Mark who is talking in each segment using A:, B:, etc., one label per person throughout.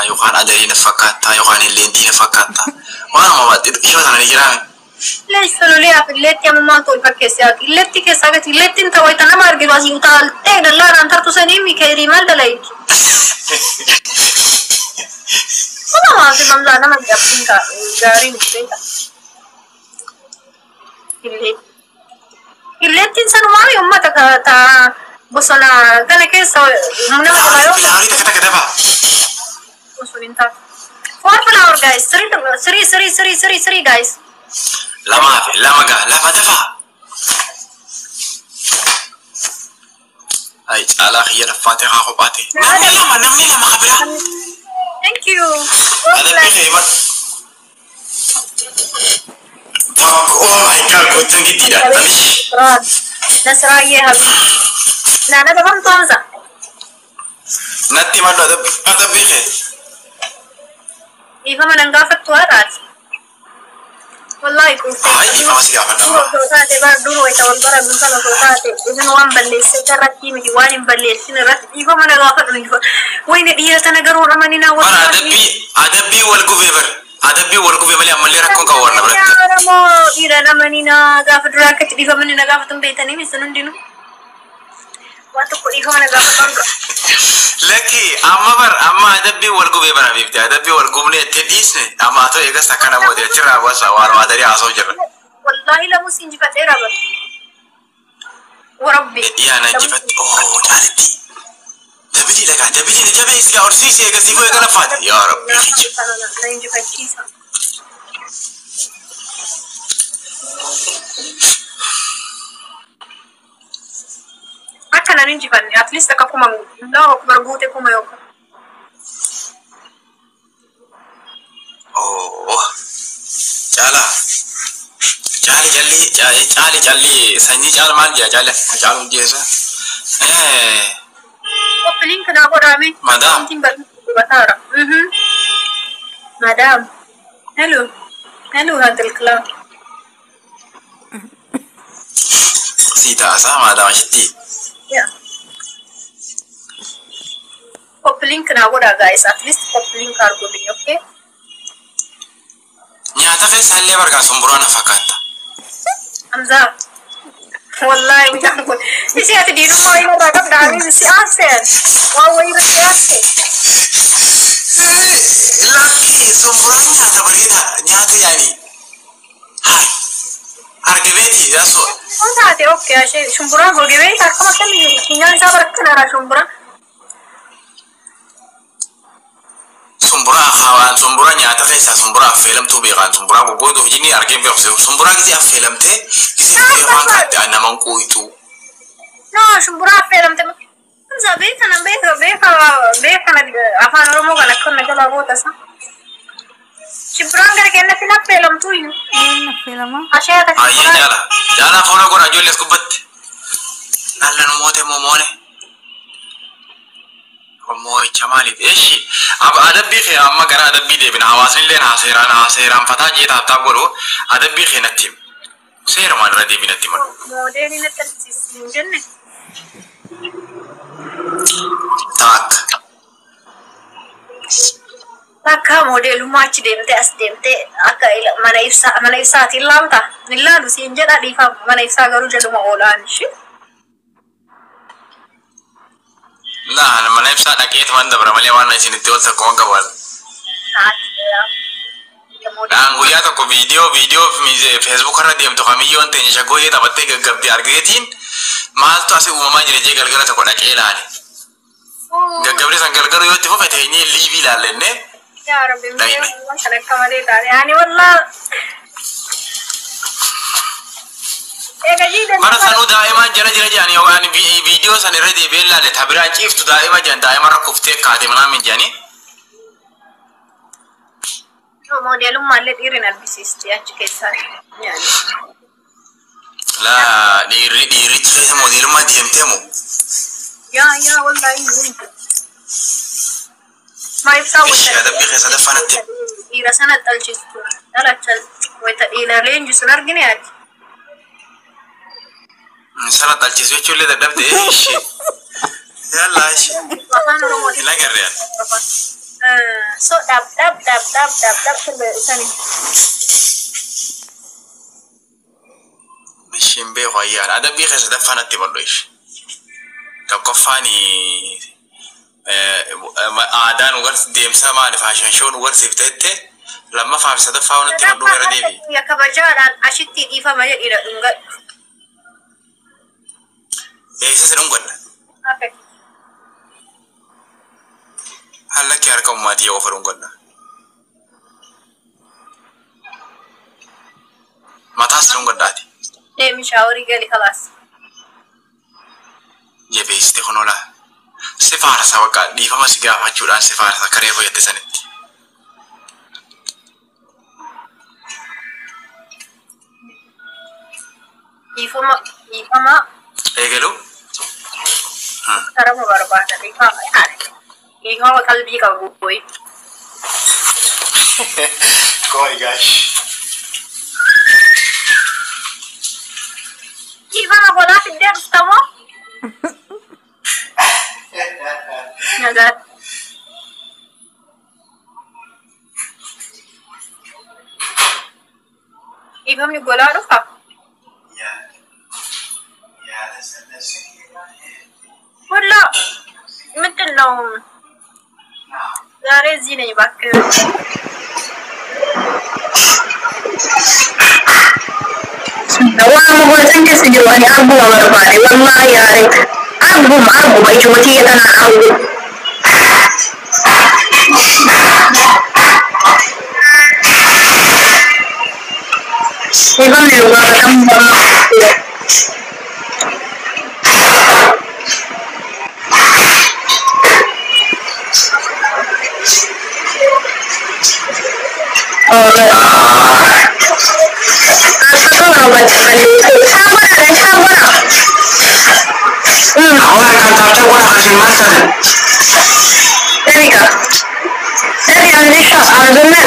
A: Yookaan adarii na fakkaata yookaan illeentii na fakkaata. Waanuma xixiqqoo sana ni jiraame.
B: Leessololeef illeetti amma maaltu ol fakkeesse illeetti keessaa gati illeettiin ta'uu itti nama argitu asii utaaltee dallaadhaan tartu sanii mikeerii maal dalayitu. Kuma maal mamlaa nama jabbiin gaarii miti beeka. Illeettiin sanumaa uummata ta bosona kana keessa nama jala yoo
A: Filaarii takka takka dabaa.
B: Osoo hin taatu. Four flower, guys. Three, three, three, three, three, three, guys.
A: Lamaa fi lama gaa lama dafaa. Ay, caalaa kiyya laffaatee haa kophaate. Namni lama, namni lama kabiraa.
B: Thank you.
A: Adabbii kee himadhu. Tokko, oh my God, goottan giddiidha. Namichi.
B: Nasraayyee habi. Naana dabamtu Hamza.
A: Natti himadhu adabbii kee.
B: Dhiifama nan gaafattu haadhaati. Wallaahi quuftee.
A: Ay, dhiifama si gaafadha amma.
B: Dur osoo taate bara dur wayita wal barannu sana osoo taate isin waan balleessite irratti miti, waan hin balleessin irratti dhiifama na gaafadhu miti. Wayne dhiira tana garuu ramanina.
A: Bara adabbii wal gubee bar. Adabbii wal gubee malee ammallee rakkoon qabu warra biratti.
B: Oromoo dhiira namanina gaafa duraa akkatti dhiifama na gaafatan beektanii isin hundinuu. Waan tokko dhiifama na gaafatan dura.
A: Lakki, amma bar amma adabbii wal gubee bara biifte adabbii wal gubnee itti dhiisne amma haa ta'u eegas akkana boode achirraa basa waan waadarii haasa'u jirra.
B: Wallaahi lamus injifateera bara. Warabbi.
A: Yaa na injifatte, oh caalitti. Dabilii dhagaa dabilii na jabeessi gaa horsiisi eegasii fuu eegala faate yaa rabbi.
B: Na injifachiisa. Akka nan injifanne at least akka 1000, Allahu akbar, guute 1000 yookaan.
A: Oh caalaa caali calli caali calli sanyii caala maal jedha caali caalu jeesa.
B: Copy link naa godhaame.
A: Madam.
B: Wantiin barreessu dubataara. Madam. Hello. Hello, Hadal Club.
A: Sii taasaa maadaama shitti.
B: Yeah. Copy link naa godhaa, guys. At least copy link argodhi, okay?
A: Nyaata keessaa illee bargaa sumburaa na fakkaata.
B: Hamza. Wallahi mucaan kun isi ati diinummaa wayii irraa qabda Habibi si aarseen waan wayii irratti aarsee.
A: Lakki, sumburaan nyaata bareedaa nyaata yaani. Hai. Argameeti yaasoo.
B: Waan taate okay ashee shumburaa goge beekta akkuma akkamii funyaan isaa barakkanara shumburaa.
A: Sumburaa hawaan sumburaa nyaata keessaa sumburaa affeelamtuu beekaan sumburaa goggooduuf jinni argeen beeku sumburaa gisee affeelamtee gisee beekaan kaadde naman quuyitu.
B: No, shumburaa affeelamte. Hamza beekana beeka beeka beekana afaan Oromoo kan akka na jalaa goota isa. Shumburaan gara kennatti affeelamtuu iyyuu.
C: Een affeelamaa?
B: Ashee akka
A: Ayyee
B: shumburaa.
A: Jaala jaalaa foona godha ijoollees gubbatti. Nallan moote moo moone. Moo'icha maaliif? Eeshi adabbii kee amma gara adabbii deebina, hawaasni illee haa seeraan haa seeraan fataa jee taaptaap godhu, adabbii kee natti himi. Seerumaan irra deebii natti himadhu.
B: Moodeelii natti argisiisi hin jenne.
A: Taakka.
B: Takka moodeelummaa achi deemtee as deemtee akka mana ibsaa mana ibsaatiin laalta. Hin laalu siin jedha, dhiifama, mana ibsaa garuu jaluma oolaan ishee.
A: Laa, mana ibsaa dhaqeetumaan dabra malee waan isinitti ol tokko waan qabu. Dhaan guyyaa tokko viidiyoo Facebook irra deemtu kamiyyoon teenya shaggooyyee taphattee gaggabdee argeetiin maaltu asii uumamaa jira jee galgala tokko dhaqee ilaale. Gaggabdee san galgala yoo itti fufe teenyee liivii ilaallennee
B: Yaa Rabbi,
A: dhaqne.
B: Waan kana akka malee taate. Ani wallaa. Egaa jiidhan.
A: Bara sanuu daa'imaan jala jira jedhanii yookaan viidiyoo san irra deebi'ee ilaale ta biraan ciiftu daa'ima jedhan daa'ima irra kuftee kaate manaa min jedhanii.
B: Moodeelummaa illee dhiirri hin argisiisti achi keessaa.
A: Laa, dhiirri dhiirrichi keessa moodeelummaa deemtee moo?
B: Yaa yaa wallaahi hin Maa ibsaa.
A: Ishee adabbii keessa sadaffaa natti.
B: Dhiira sana dhalchistu dhalacha wayita dhiira leenjisu argine ati.
A: Sana dhalchisu jechuun illee dadhabde ishee. Yallaa ishee.
B: Afaan Oromootiin.
A: Hin agarre ani.
B: So dhab dhab dhab dhab dhab dhab sirba sani.
A: Ishiin beeku ayyaana. Adabbii keessa sadaffaa natti bal'u ishee. Tokkoffaan aadaa nu deemsa maali fashion show nu garsiifteette lammaffaa fi sadaffaa nutti bal'uu gara deebi.
B: Kabajaadhaan ashitti dhiifama jedhidha dhungadhu.
A: Eessa si dhungadha? Hallakki harka ummaatii yoo qofa dhungadha. Mataas dhungadhaati.
B: Deemi shaaworii gali kalaas.
A: Jabeessite kun ola. Si faarsa bakka dhiifama si gaafachuudhaan si faarsa karee fayyadde sanitti.
B: Dhiifama dhiifama.
A: Eegaluu?
B: Karama barbaada dhiifama yaada. Dhiifama qalbii qabu boyi.
A: Koi gash.
B: Dhiifama godhaa fiddee dhuftamoo? Nagaa. Dhiifamni golaa dhufa? ሁላ ምንድን ነው ዛሬ እዚህ ነኝ እባክህ።
C: Waan gosan keessa jiru ani arguma barbaade wallaahi yaare arguma arguma ijuma tiyya tanaan argu. Dhiifamni nu gaafatamu barbaade.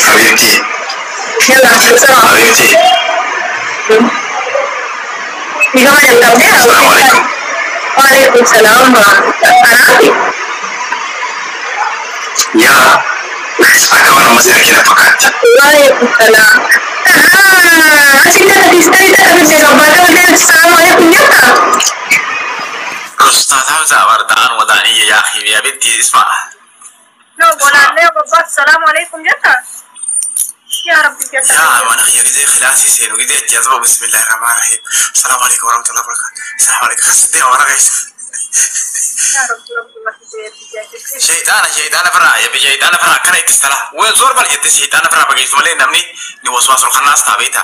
A: حبيبتي حبيبتي. السلام عليكم.
C: وعليكم السلام ورحمة الله.
A: Yaa akka waan amma si argina fakkaata.
C: وعليكم السلام. Asitti tistarii taphate gabbata السلام عليكم جتا.
A: أستاذ حمزة بردان ودانية يا أخي يا بنتي اسمع.
B: No golaallee babbaaf salaamu alaikum jetta. Yaa Rabbi keessa.
A: يا ما أنا يا جزي خلاصي سينو جزي أجازة بسم الله الرحمن الرحيم السلام عليكم ورحمة الله وبركاته السلام عليكم خسدي وأنا غيس.
B: Yaa Rabbi Rabbi mati
A: شيطان شيطان فرا يا بي شيطان فرا كان يتستلا وين زور بل يت شيطان فرا بقيت مالي نمني نوسواس الخناس تابيتا.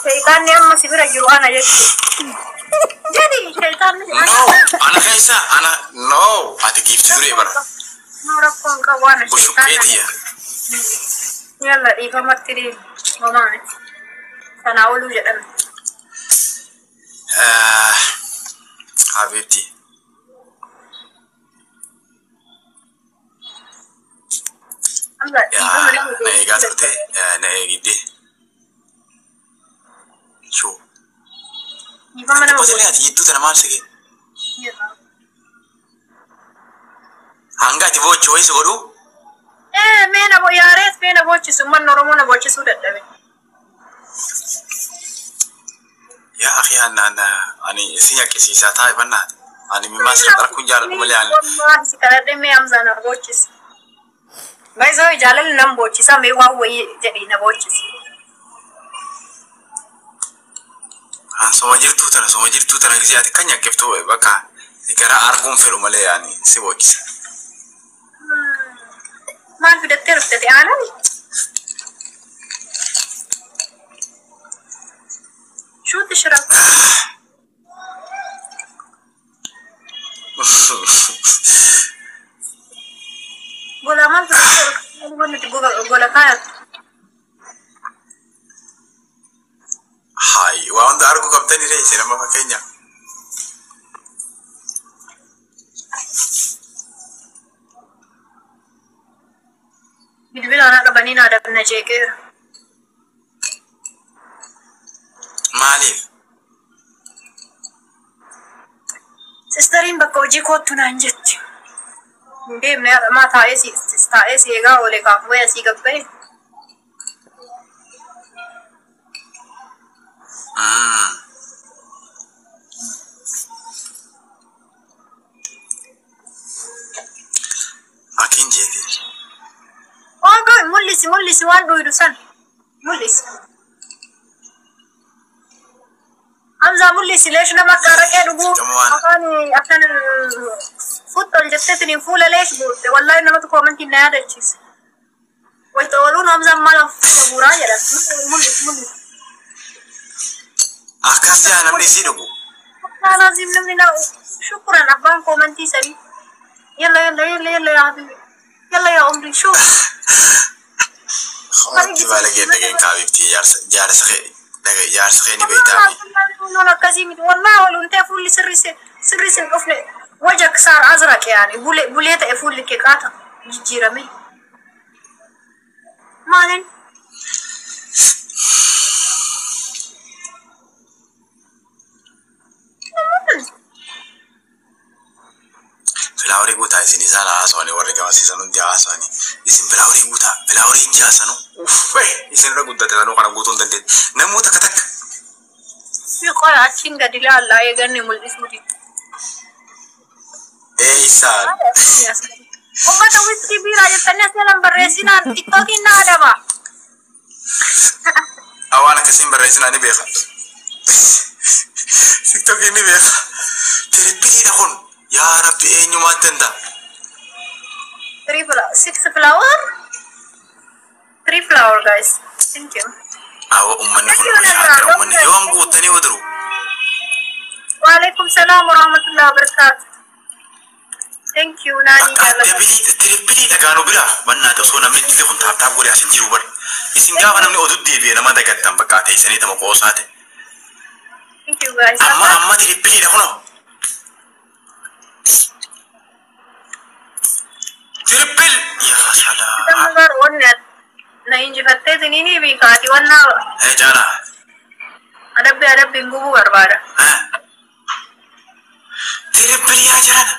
B: Shayitaanni amma si bira jiru ana jechuudha. Jedhi shayitaanni
A: No أنا خيسة أنا no أتجيب تدري برا.
B: No rakkoon qabu ana
A: بشوكيتي
B: shayitaanni. Yalla dhiifamatti deemi. Homaa miti. Sanaa oluu jedhame.
A: حبيبتي
B: Hamza dhiifama
A: yaa
B: nama
A: na eegaa turte na eegidde shuu
B: Dhiifama nama
A: qotilee ati jidduu tana maal sige hanga ati boochu wayii si godhu.
B: Ee mee na yaarees mee na boochisu uummanni Oromoo na boochisuu dadhabe.
A: Yaa akhi ani si nyaqqisiisaa taa'e bannaati ani mimmaa sirratti arguun jaaladhu malee ani
B: Wallaahi si kadhadhe mee Hamza na boochisi. Baay'isoo jaalalli nan boochisa mee waan wayii jedhii na boochisi.
A: Soma jirtuu tana gisee ati kan nyaqqiftu bakka gara arguun fedhu malee ani si boochisa.
B: Maal fidattee dhufte aanan? Shuu tishrab? Gola maal fidattee dhufte? Wanti nuti gola kaayattu.
A: Hayi waa hunda arguu qabdanii ree isin amma fakkeenya.
B: Bilbila anaa qabanii naa dabna jeeqeera.
A: Maaliif?
B: Sistariin bakka hojii koottu naan jetti. Hin deemne maa taa'ee si taa'ee si eegaa oole kaaf waya sii gabba'e.
A: Akin jeeti.
B: Waan gahe mul'isi mul'isi waan dhuydu san mul'isi. Hamzaa mul'isi leesh nama akka araqee dhuguu afaan akkan futtol jetteetiin fuula leesh guurte wallaahi namatu koomentiin na yaadachiise. Wayita ooluun Hamzaan maal fuula guuraa jedha mul'isi mul'isi.
A: Akkas jaa namni isii dhugu.
B: Laazim namni na shukuran abbaan koomentii sanii. Yalla yalla yalla yalla yaa habibi. Yalla yaa umri shuf.
A: Wanti baalagee dhageen kaabiftii jaarsa jaarsa kee dhagee jaarsa kee ni beektaami.
B: Nuun akkasii miti wallahi waluun ta'e fuulli sirri sirri sin dhufne wajak saar azraq yaani bulee bulee ta'e fuulli kee qaata jijjiirame. Maalin?
A: Filaaworii guutaa isin isaan haasawanii warri gamasiisan hundi haasawanii isin filaaworii guutaa filaaworii jaasanuu uffee isin irra guddate sanuu kana guutuu hin dandeenye namoota akka takka.
B: Qoya achiin gadi ilaallaa eeganne mul'isuuti.
A: Eeysaan.
B: Ummata wiskii biiraa jettanii as jalan barreessinaan tiktookiin na adaba.
A: Awaan akkasiin barreessinaa ni beeka. Tiktookiin ni beeka. Tirippiliidha kun yaa rabbi eenyumaan danda'a.
B: Three flower, six flower, three flower guys. Thank you.
A: Awa uummanni kun shaakara uummanni yoom guuttanii oduru.
B: Waalaikum salaam warahmatullahi wabarakatuh. Thank you naani jaalladha.
A: Dabilii tirippilii dhagaanuu bira bannaati osoo namni itti kun taaptaap godhe as hin jiru bara. Isin gaafa namni oduu deebi'e nama dagattan bakka teessanii tama qoosaate.
B: Thank you guys.
A: Amma amma tirippiliidha kunoo. Tirippil yaa salaam.
B: Gar wanni na injifattee tiniini beekaati wanna
A: Ee jaala.
B: adabbi adabbiin gubuu barbaada.
A: Tirippil yaa jaala.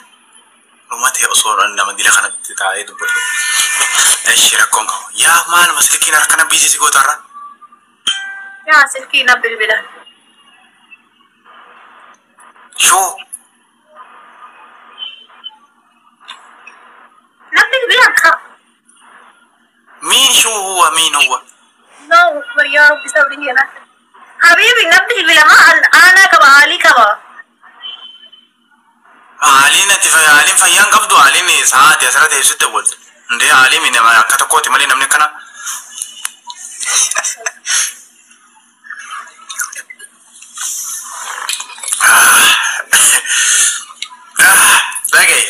A: Dhuma ta'e osoo nama dila kanatti taa'ee dubbatu. Eshi rakkoon qabu. Yaa maaluma silkiin harkana biisisi gootarra.
B: Yaa silkii na bilbila.
A: Shoo.
B: Na bilbila ka.
A: Miin shoo huwa miin huwa.
B: Allahu akbar yaa rabbi sabri keena. Habibi na bilbila ma aanaa qaba haalii qaba.
A: Haaliin ati haaliin fayyaan qabdu haaliin sa'aati asirra teessutti awwaltu. Hundee haaliin nama akka tokkooti malee namni akkana. Dhagaye.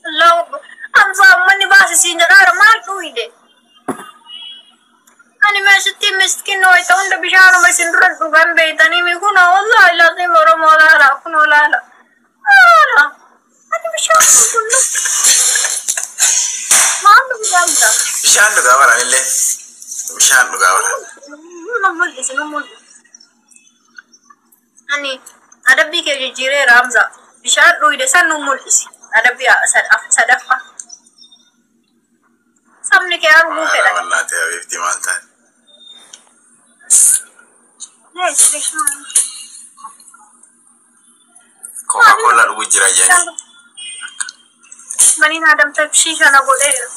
B: Allahu akbar. Hamza manni baase siin jedhaara maal dhuyde? Ani meeshitti miskin wayita hunda bishaanuma isin dura dhugan beeytanii mi kuna wallahi lazim Oromoo laala kunoo laala. Laala. Ani bishaan qulqulluu. Maal dhugaa?
A: Bishaan dhugaa baraan illee. Bishaan dhugaa baraan.
B: Nu mul'isi nu mul'isi. Ani adabbii kee jijjiireera Hamza. Bishaan dhuyde san nu mul'isi. Adabbii sadaffaa. Sabni kee arguu fedha.
A: Wallahi habiibti maal taate. Coca Cola dhuguu jira jedhanii.
B: Maniin adamta shisha na godheera.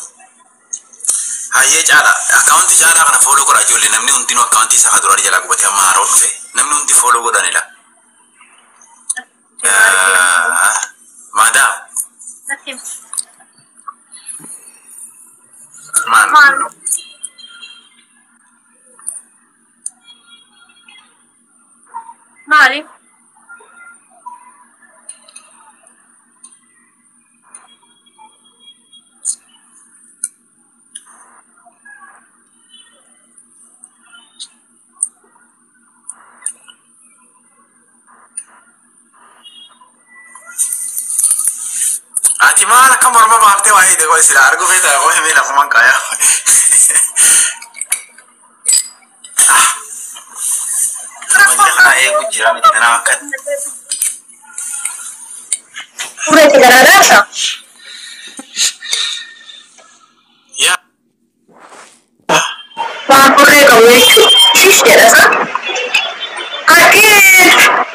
A: Hayyee caala akkaawuntii caalaa kana fooloo godhaa ijoollee namni hundinuu akkaawuntii isaa kan duraanii jalaa gubatee amma haaroo dhufe namni hundi fooloo godhanidha. Maadaam
B: Natti himi.
A: maal
B: Maal? Maali?
A: Ati maal akka morma baaftee waa'ee deegoo sila arguu feeta qofi mee lafumaan kaayaa. Wanta kana eegu jira miti kanaaf akka
C: Fureetti garaagaarsa.
A: Yaa.
C: Waan furree qabu jechuudha. Shish jedha sa. Harkee.